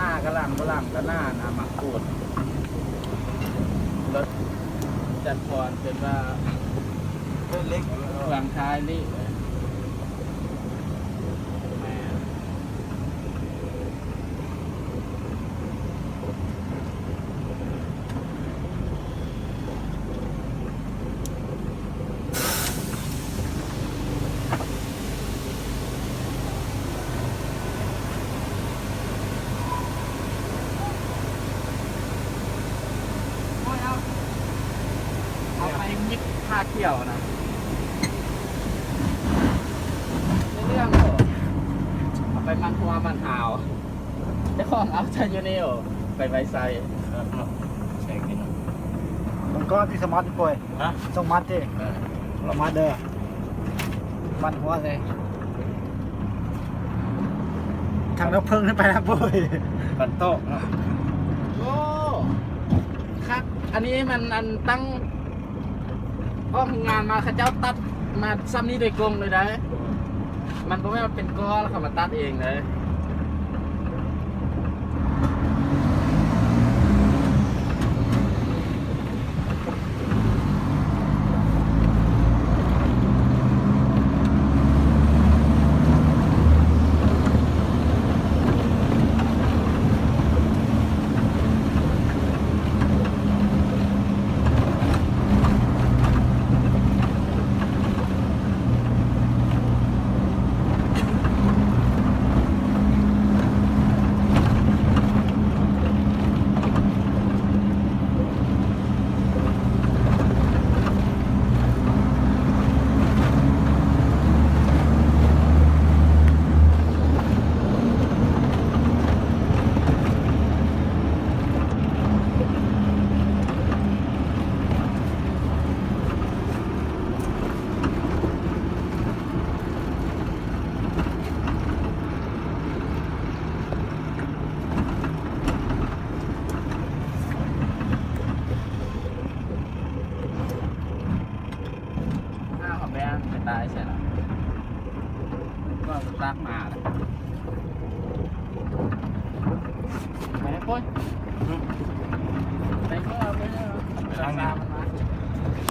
ໜ້າກະຫຼັງ ບໍ່ຫຼັງກະໜ້ານະ ໝາກກູດ. ລົດຈັນພອນເປັນວ່າເລືອກເຫຼັກເຟືອງທ້າຍນີ້. ແມ່ນ. ໂອ້ຍ ເອົາ ເອົາໄປມິດຜ້າຂຽວນະ ເລື່ອງບໍ່ ເອົາໄປມັນຫົວມັນຫາວ. ເຈົ້າຂອງເອົາໃສ່ຢູ່ນີ້ ໄປໄວ້ໃສ່ ໃສ່ກິນ. ມັນກໍທີ່ສະໝາດຢູ່ປ່ອຍ ຮະ ສະໝາດຕິ ເອີ ລະໝາດເດີ ມັນຫົວໃສ່ ຖັງດັບເພີງໄປນຳໂອ້ຍ ບັນໂຕກເນາະ. ໂອ້ ຄັກ ອັນນີ້ມັນ ອັນ ຕັ້ງ ອອກໂຮງງານມາ ເຂົາເຈົ້າຕັດມາຊ່ຳນີ້ໂດຍກົງເລີຍໄດ໋ ມັນບໍ່ແມ່ນວ່າເປັນກ້ອນແລ້ວເຂົາມາຕັດເອງເດ້. ໜ້າເຂົາແບງໄປຕາຍໃສ່ລະ ກ່ອນມັນຕາກມາລະ ໄປເລີຍໂອ້ຍ ໄປເລີຍ ໄປເລີຍ ໄປທາງນີ້ ໄປທາງນີ້.